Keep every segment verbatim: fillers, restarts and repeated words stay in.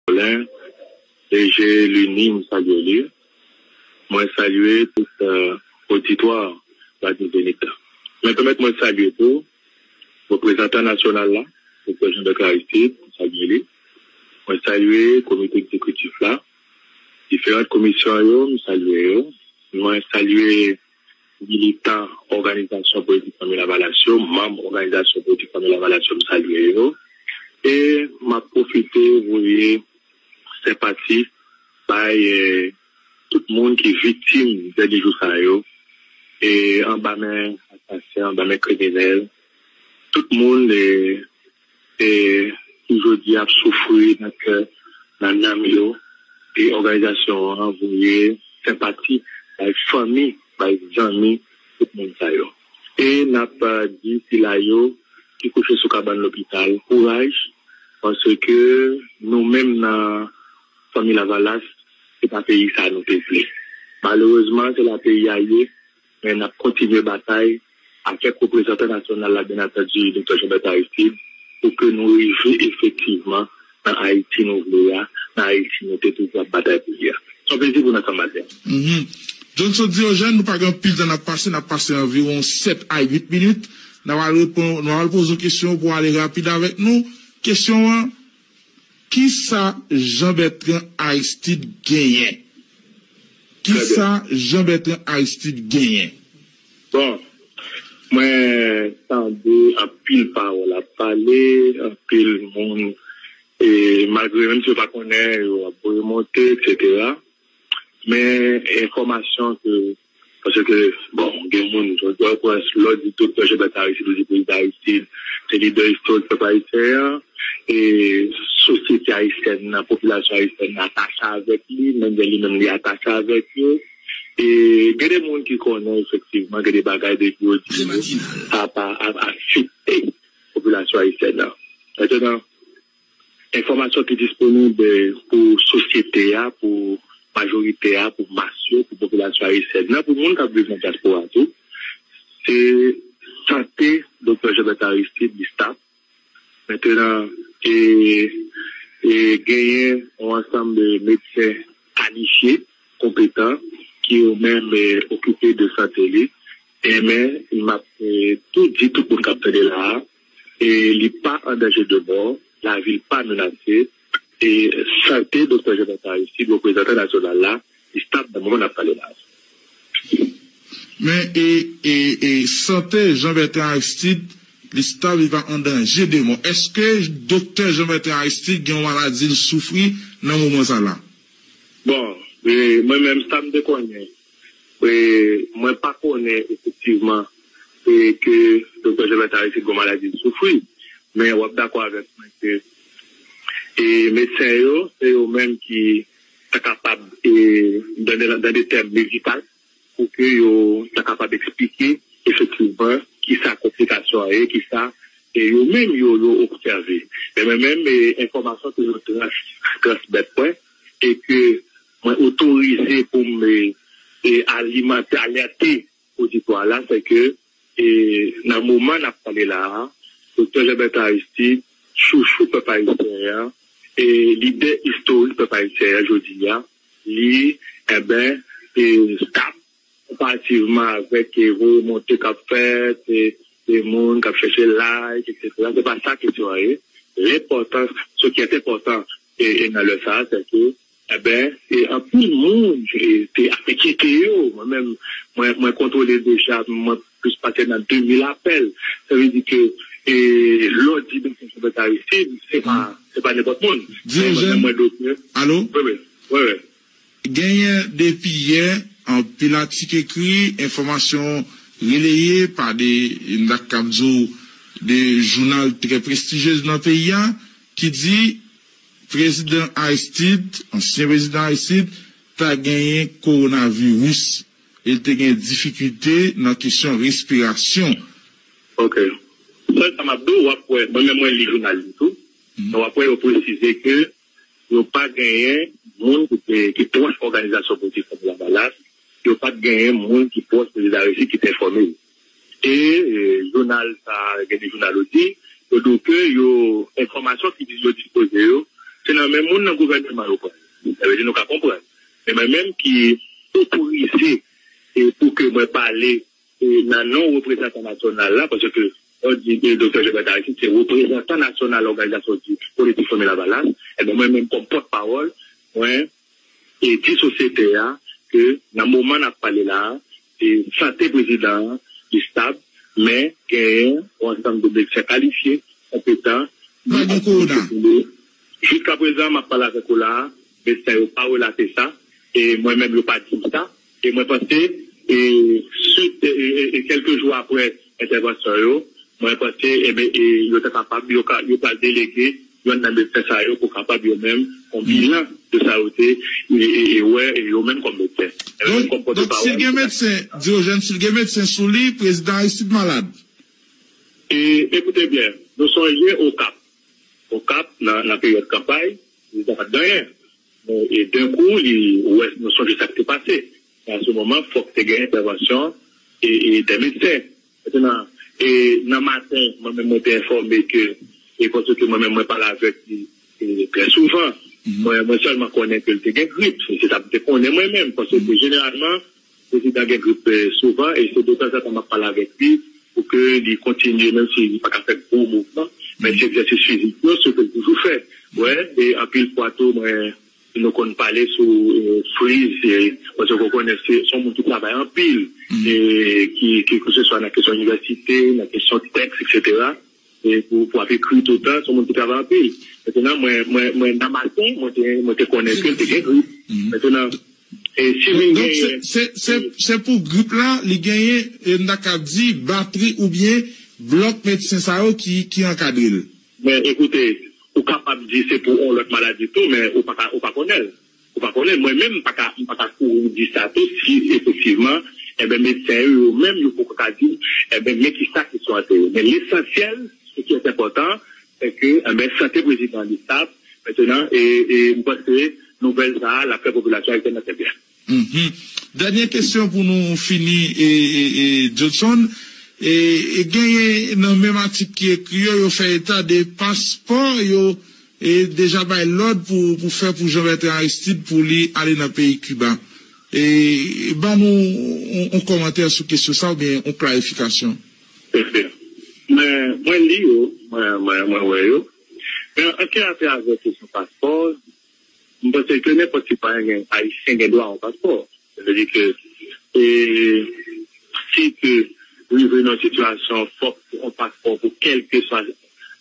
Kolin, D G Lini, m salye li. Mwen salye tout, euh, oditwa Radio Zenith la. Men pèmèt mwen salye tou reprezantan nasyonal la, Doktè Jean Bertrand Aristide, m salye li. Mwen salye komite egzekitif la, diferan komisyon yo, m salye yo. Mwen salye militan òganizasyon politik Fanmi Lavalas yo, manm òganizasyon politik Fanmi Lavalas yo, m salye yo. E m ap pwofite voye senpati bay, eh, tout moun ki viktim dènye jou sa yo, e anba men asasen, anba men kriminèl, tout moun, eh, eh, ki jodi ap soufri nan kè, nan nanm yo, e òganizasyon an voye senpati bay fanmi, bay zanmi, tout moun sa yo. E n ap, eh, di sila yo ki kouche sou kabann lopital, kouraj, paske nou menm nan Fanmi Lavalas, se pa peyi sa nou te vle. Malerezman, se la peyi a ye, men n ap kontinye batay avèk reprezantan nasyonal la, byen antandi, Doktè Jean Bertrand Aristide, pou ke nou rive efektivman nan Ayiti nou vle a, nan Ayiti nou te toujou ap batay pou li a. Se yon plezi pou nou ansanm maten an. Mhm. Johnson Diogène, nou pa gen anpil tan n ap pase, n ap pase anviwon sèt a uit minit. N a pral repon-, n a pral poze yon kesyon pou w ale rapid avèk nou. Kesyon an, kisa Jean Bertrand Aristide genyen? Kisa Jean Bertrand Aristide genyen? Bon, mwen tande anpil pawòl ap pale, anpil moun, e malgre menm si yo pa konnen, yo ap voye monte, etsetera. Men enfòmasyon ke, paske, bon, gen moun, jodi a, lè w di Doktè Jean Bertrand Aristide, ou di prezidan Aristide, se lidè istorik pèp ayisyen an, e sosyete ayisyèn nan, popilasyon ayisyèn nan atache avèk li, menm jan li menm li atache avèk yo. E gen de moun ki konnen efektivman, gen de bagay depi yo di yo, sa pa a-, afekte popilasyon ayisyèn nan. Mentnan, enfòmasyon ki disponib, eh, pou sosyete a, pou majorite a, pou mas yo, pou popilasyon ayisyèn nan, pou moun k ap viv nan dyaspora tou, se sante Doktè Jean Bertrand Aristide, li stab. Mentnan, e, e genyen yon ansanm de medsen kalifye, konpetan, ki yo menm, e, okipe de sante li. E men, m ap, e, tou di tout moun k ap tande la a, e li pa an danje de mò, lavi l pa menase, e sante Doktè Jean Bertrand Aristide, reprezantan nasyonal la, li stab nan moman n ap pale la a. Men, e, e, e sante Jean Bertrand Aristide, li stab, li pa an danje de mò. Èske Doktè Jean Bertrand Aristide gen yon maladi l soufri nan moman sa la? Bon, e, mwen menm, sa m te konnen, e, mwen pa konnen efektivman, e, ke Doktè Jean Bertrand Aristide gen yon maladi l soufri, men w ap dakò avèk mwen ke, e, medsen yo, se yo menm ki ta kapab, e, dans des, dans des termes médicaux, pou ke yo ta kapab eksplike efektivman kisa konplikasyon an ye, kisa, e, yo menm yo, yo obsève. Men mwen menm, e, enfòmasyon ke yo trans-, transmèt mwen, e ke mwen otorize pou m, e, e, alimante, alète oditwa la, se ke, e, nan moman n ap pale la a, Doktè Jean Bertrand Aristide, chouchou pèp ayisyen an, e lidè istorik pèp ayisyen an jodi a, li, enben, e, stab, konparativman avèk, e, voye monte k ap fèt, e, e moun k ap chèche like, etsetera. Se pa sa kesyon an ye. Lenpòtans, ce qui est important, e, e nan lè sa a, se ke, enben, e anpil moun, e, te ap enkyete yo. Mwen menm, mwen, mwen kontwole deja, mwen plis pase nan de mil apèl. Sa vle di ke, e, lè w di Doktè Jean Bertrand Aristide, se pa, se pa nenpòt moun. Mwen, mwen, mwen, Doktè. Alo? Wi, wi. Wi, wi. Genyen depi yè, anpil atik ekri, enfòmasyon releye pa de, m ta kab di w, de jounal trè prestijye nan peyi a, ki di prezidan Aristide, ansyen prezidan Aristide, ta genyen kowonaviris e l te gen difikilte nan kesyon respirasyon. Ok. Sèl sa m ap di w, w ap wè, mwen menm mwen li jounal li tou, men w ap wè yo presize ke yo pa genyen moun ki te, ki pwòch òganizasyon politik Fanmi Lavalas, yo pa t genyen moun ki pwòch prezidan Aristide ki te enfòme yo. E, e, jounal sa, gen de jounal osi, yo di w ke yo, enfòmasyon ki yo dispoze yo, se nan men moun nan gouvènman yo pran. Sa vle di nou ka konprann. Men mwen menm ki otorize e pou ke mwen pale e nan non reprezantan nasyonal la, paske lè w di e Doktè Jobert Aristide se reprezantan nasyonal òganizasyon di politik Fanmi Lavalas, ebyen mwen menm kòm pòtpawòl, mwen e di sosyete a ke nan moman n ap pale la a, e sante prezidan an li stab, men genyen yon ansanm de medsen kalifye, konpetan, ki ap sirkile. Jiskaprezan, m ap pale avèk ou la a, medsen yo pa relate sa, e mwen menm yo pa di m sa, e mwen panse, e, swit, e, e, e kèlke jou apre entèvansyon yo, mwen panse, enben, e, yo ta kapab, yo ka, yo pral delege yonn nan medsen sa yo pou kapab yo menm fè yon bilan de sa yo te, e, e, e wè, e yo menm kòm medsen. E mwen menm kòm pòtpawòl. Donk, donk, si l gen medsen, Diogène, si l gen medsen sou li, prezidan Aristide malad. E, ekoute byen, nou sonje Okap. Okap, nan, nan peryòd kanpay, prezidan pa t gen anyen. E, e denkou, li, ou wè, nou sonje sa k te pase. E a se moman, fòk te gen entèvansyon e, e de medsen. Mentnan, e nan maten, mwen menm, mwen te enfòme ke, e paske mwen menm, mwen pale avèk li e, trè souvan. Mwen, mwen sèlman konnen ke l te gen grip. Se, se sa m te konnen mwen menm. Paske jeneralman, prezidan gen grip e, souvan, e se detanzantan m ap pale avèk li pou ke li kontinye, menm si li pa ka fè gwo mouvman, men se egzèsis fizik yo, se ke l toujou fè. Wè, e anpil fwa tou, mwen, nou konn pale sou e, Freeze, e, paske w konnen se, se yon moun ki travay anpil, e, ki, ki, keseswa nan kesyon inivèsite, nan kesyon tèks, etsetera. E pou, pou ap ekri toutan, se yon moun ki travay anpil. Mentnan, mwen, mwen, mwen nan maten, mwen te, mwen te konnen ke l te gen grip. Mentnan, e si vin genyen. Se, se, se pou grip la, li genyen, e, m ta ka di, batri oubyen blòk medsen sa yo ki, ki ankadre l. Men ekoute, ou kapab di se pou yon lòt maladi tou, men ou pa ka, ou pa konnen l. Ou pa konnen, mwen menm, m pa ka, m pa ka kouri di sa tou, si efektivman, enben, medsen yo, yo menm, yo poko ka di, enben, men kisa kesyon an te ye. Men lesansyèl, ce qui est important, c'est que, enben, sante prezidan an li stab, mentnan, e, e m panse nouvèl sa a, l ap fè popilasyon ayisyèn nan trè byen. Dènye kesyon pou nou fini, e, e, e, Jodson. E, e genyen nan menm atik ki ekri yo, yo fè eta de paspò yo e deja bay lòd pou, pou fè pou Jean Bertrand Aristide pou li ale nan peyi Kiba. E ban nou yon, yon kòmantè sou kesyon sa oubyen yon klarifikasyon. Men, mwen li yo, mwen, mwen, mwen wè yo. Men an ki afè avèk kesyon paspò, m panse ke nenpòt sitwayen gen, ayisyen gen dwa a yon paspò. Sa vle di ke, e, si ke rive nan sitiyasyon fòk yon paspò pou kèlkeswa,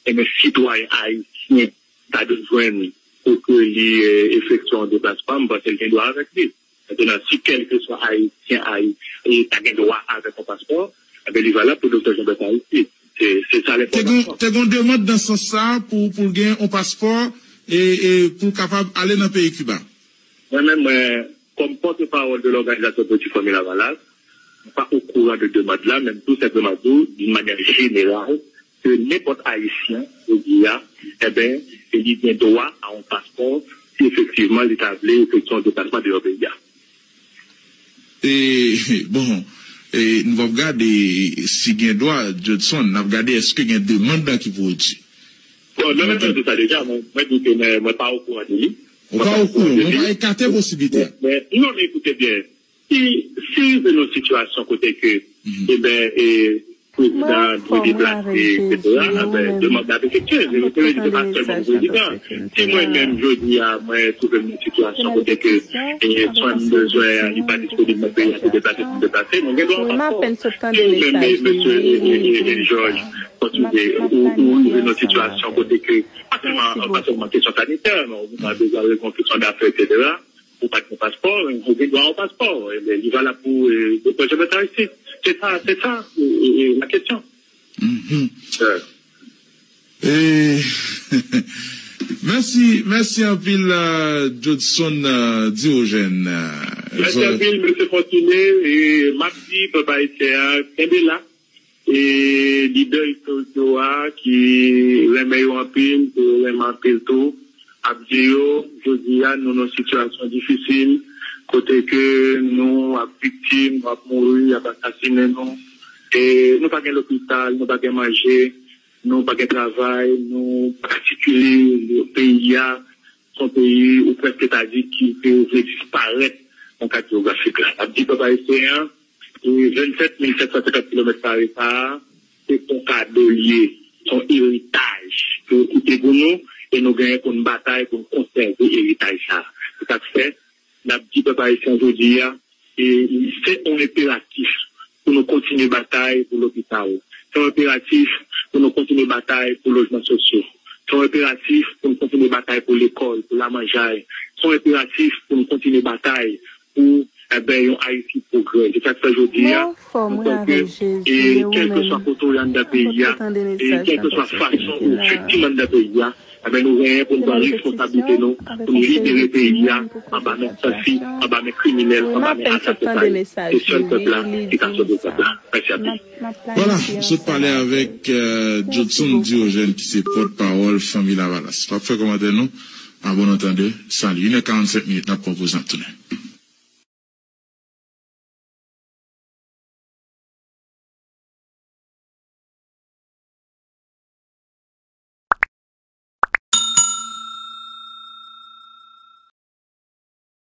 enben, sitwayen ayisyen ta dwe jwenn pou ke li, e, efektye yon deplasman, m panse l gen dwa avèk li. Mentnan, si kèlkeswa ayisyen, ayi-, e, ta gen dwa avèk yon paspò, enben, li valab pou Doktè Jean Bertrand Aristide. Se, se sa lenpòtan. Te gon, te gon demann nan sans sa a pou, pou l gen yon paspò e, e pou l kapab ale nan peyi Kiba. Mwen menm, mwen, kòm pòtpawòl de lòganizasyon politik Fanmi Lavalas, m pa okouran de demann la, men m tou senpleman di w, d'une manière générale, ke nenpòt ayisyen, jodi a, enben, li gen dwa a yon paspò si efektivman li ta vle efektye yon deplasman deyò peyi a. E, bon, e, nou p ap gade si gen dwa, Jodson, n ap gade èske gen demann nan ki pwodui. Bon, nan menm jan di sa deja, mwen, mwen di ke mwen, mwen pa okouran de li. Ou pa okouran, ou pa ekate posiblite a. Men, non, men ekoute byen, si, si rive nan sitiyasyon kote ke, enben, e, prezidan dwe deplase, etsetera, enben, demann la ap efektye. Se vle di se pa sèlman pou prezidan. Si mwen menm, jodi a, mwen twouve m nan sitiyasyon kote ke, e, swen m bezwen an, li pa disponib nan peyi a, pou deplase, pou m deplase, mwen gen dwa yon paspò. Si ou menm, e, mesye, e, e, e, e, Jòj, Fòtize, ou, ou rive nan sitiyasyon kote ke, pa sèlman, pa sèlman kesyon sanitè, men ou ta bezwen rezon kesyon dafè, etsetera, ou pa t gen paspò, ou gen dwa a yon paspò. Ebyen, li valab pou, e, Doktè Jean Bertrand Aristide. Se sa, se sa, e, e, e, la kesyon. Mhm. E, mèsi, mèsi anpil, e, Jodson, e, Diogène, e, Mèsi anpil, mesye Fòtine, e m ap di pèp ayisyen an, kenbe la. E lidè istorik yo a, ki renmen yo anpil, ke yo renmen anpil tou, ap di yo, jodi a, nou nan sitiyasyon difisil, kote ke nou ap viktim, nou ap mouri, y ap asasinen nou. E nou pa gen lopital, nou pa gen manje, nou pa gen travay, nou pa ka sikile peyi a, se yon peyi ou prèske ta di ki te vle disparèt nan kat jewografik la. N ap di pèp ayisyen an, e vennsèt mil sèt san senkant kilomèt kare sa a, se yon kado l ye, se yon eritaj ke yo kite pou nou, e nou genyen pou n batay pou n konsève eritaj sa a. Se sa k fè, n ap di pèp ayisyen jodi a, e se yon enperatif pou nou kontinye batay pou lopital. Se yon enperatif pou nou kontinye batay pou lojman sosyo. Se yon enperatif pou nou kontinye batay pou lekòl, pou lamanjay. Se yon enperatif pou nou kontinye batay pou, eben, yon Ayiti pwogrè. Se sa k fè jodi a, nou kwè ke, e kèlkeswa kote w ye anndan peyi a, e kèlkeswa fason ou viktim anndan peyi a, eben, nou genyen pou n pran responsablite nou, pou n libere peyi a anba men sansi, anba men kriminèl, anba men asasay. Se sèl pèp la ki ka sove pèp la. Mèsi anpil. Vwala, m sot pale avèk, euh, Jodson Diogène, ki se pòtpawòl Fanmi Lavalas. L ap fè kòmantè nou. A bon antandè, sali. Inè karannsenk minit, n ap pran poz, n ap tounen.